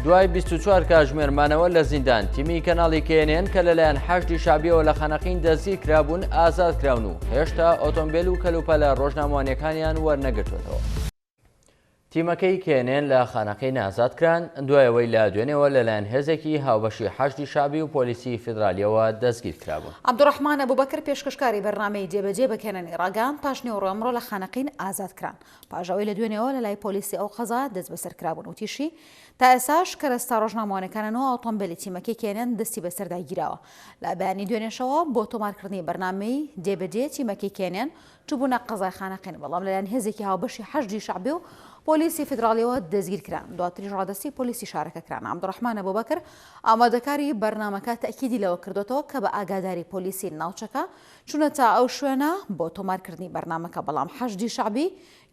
دوای 24 کاژمێر مانەوە لە زیندان، تیمی کەناڵی کێنێن کە لەلایەن حەشدی شەعبیەوە لە خانەقین دەستگیر کرابوون ئازاد کراون و هێشتا ئۆتۆمبێل و کەلوپەلە ڕۆژنامەوانیەکانیان وەرنەگرتووەتەوە. تیمەکەی کێنێن لە خانەقین ئازاد کران، دوای ئەوەی لە دوێنێوە لەلایەن هێزێکی هاوبەشی حەشدی شەعبی و پۆلیسی فیدرالیەوە دەستگیر کرابوون. عەبدولڕەحمان ئەبوبەکر پێشکەشکاری بەرنامەی جێبەجێ بە کێنێنی ڕاگەیاند، پاشنیوەڕۆی ئەمڕۆ لە خانەقین ئازاد کران، پاش ئەوەی لە دوێنێوە لەلای پۆلیسی ئەو قەزا دەستبەسەر کرابوون. وتیشی، تا ئێستاش کەرەستە ڕۆژنامەوانیەکانن و ئۆتۆمبێلی تیمەکەی کێنێن دەستی بەسەردا گیراوە. لە بەیانی دوێنێشەوە بۆ تۆمارکردنی بەرنامەی جێبەجێ تیمەکەی کێنێن چووبوونە قەزای خانەقین، بەڵام لەلایەن هێزێکی هاوبەشی حەشدی شەعبی و پۆلیسی فیدراڵیەوە دەستگیرکران، دواتریش ڕادەستی پۆلیسی شارەکە کران. عەبدولڕەحمان ئەبوبەکر، ئامادەکاری بەرنامەکە تەئکیدی لەوە کردۆتەوە کە بە ئاگاداری پۆلیسی ناوچەکە چوونەتە ئەو شوێنە بۆ تۆمارکردنی بەرنامەکە، بەڵام حەشدی شەعبی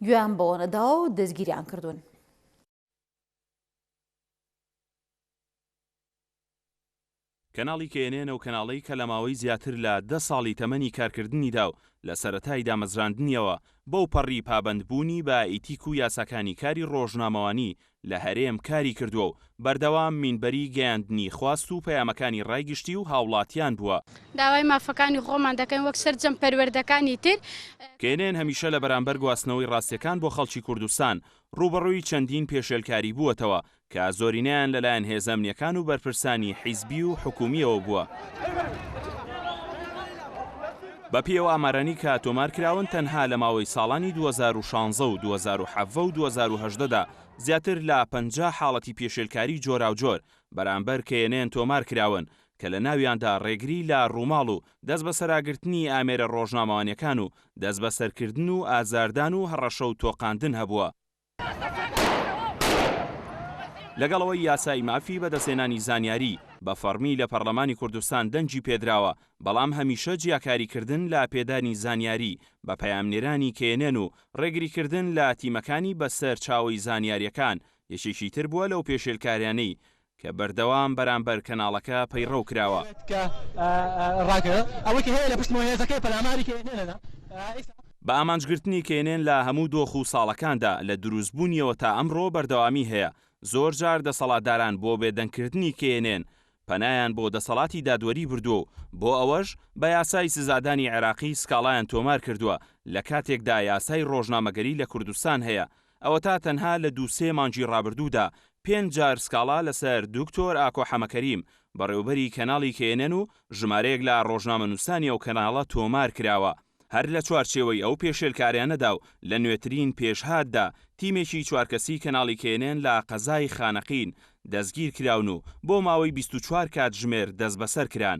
گوێیان بەوە نەداوە و دەستگیریان کردوون. کەناڵی کەیەنێن ئەو کەناڵەی کە لە ماوەی زیاتر لە دە ساڵی تەمەنی کارکردنیدا و لە سەرەتای دامەزراندنیەوە بەو پەڕی پابەندبوونی بە ئیتیک و یاساکانی کاری ڕۆژنامەوانی لە هەرێم کاری کردووە و بەردەوام مینبەری گەیاندنی خواست و پەیامەکانی ڕای گشتی و هاوڵاتیان بووە. داوای مافەکانی خۆمان دەکەین وەک سەرجەم پەروەردەکانی تر. کەیەنێن هەمیشە لە بەرامبەر گواستنەوەی ڕاستیەکان بۆ خەڵکی کوردستان ڕووبەڕووی چەندین پێشێلکاری بووەتەوە کە زۆرینەیان لەلایەن هێزە ئەمنییەکان و بەرپرسانی حیزبی و حکوومییەوە بووە. بەپێی ئەو ئامارانەی کە تۆمارکراون، تەنها لە ماوەی ساڵانی 2016 و 2017 و 2018 دا زیاتر لە 50 حاڵەتی پێشێلکاری جۆراوجۆر بەرامبەر کەیەنێن تۆمارکراون کە لە ناویاندا ڕێگری لە ڕووماڵ و دەستبەسەراگرتنی ئامێرە ڕۆژنامەوانییەکان و دەستبەسەرکردن و ئازاردان و هەڕەشە و تۆقاندن هەبووە. لەگەڵ ئەوەی یاسای مافی بەدەستهێنانی زانیاری بە فەڕمی لە پەڕلەمانی کوردستان دەنگی پێدراوە، بەڵام هەمیشە جیاکاریکردن لە پێدانی زانیاری بە پەیامنێرانی کەیەنێن و ڕێگریکردن لە تیمەکانی بە سەرچاوەی زانیارییەکان یەکێکی تر بووە لەو پێشێلکاریانەی کە بەردەوام بەرامبەر کەناڵەکە پەیڕەو کراوە. بە ئامانجگرتنی کەینێن لە هەموو دۆخ و ساڵەکاندا لە دروستبوونیەوە تا ئەمڕۆ بەردەوامی هەیە، زۆرجار دەسەڵاتداران بۆ بێدەنگکردنی کەینێن پەنایان بۆ دەسەڵاتی دادوەری بردووە و بۆ ئەوەش بە یاسای سزادانی عێراقی سکاڵایان تۆمار کردووە لە کاتێکدا یاسای ڕۆژنامەگەری لە کوردستان هەیە ئەوەتا تەنها لە دوو سێ مانگی ڕابردوودا پێنج جار سکاڵا لەسەر دکتۆر ئاکۆ حەمەکەریم بەڕێوبەری کەناڵی کەیەنێن و ژمارەیەک لە ڕۆژنامەنووسانی ئەو کەناڵە تۆمار کراوە. هەر لە چوارچێوەی ئەو پێشێلکاریانەدا و لە نوێترین پێشهاتدا تیمێکی چوارکەسی کەناڵی کەیەنێن لە قەزای خانەقین دەستگیرکراون و بۆ ماوەی 24 کاتژمێر دەستبەسەر کران.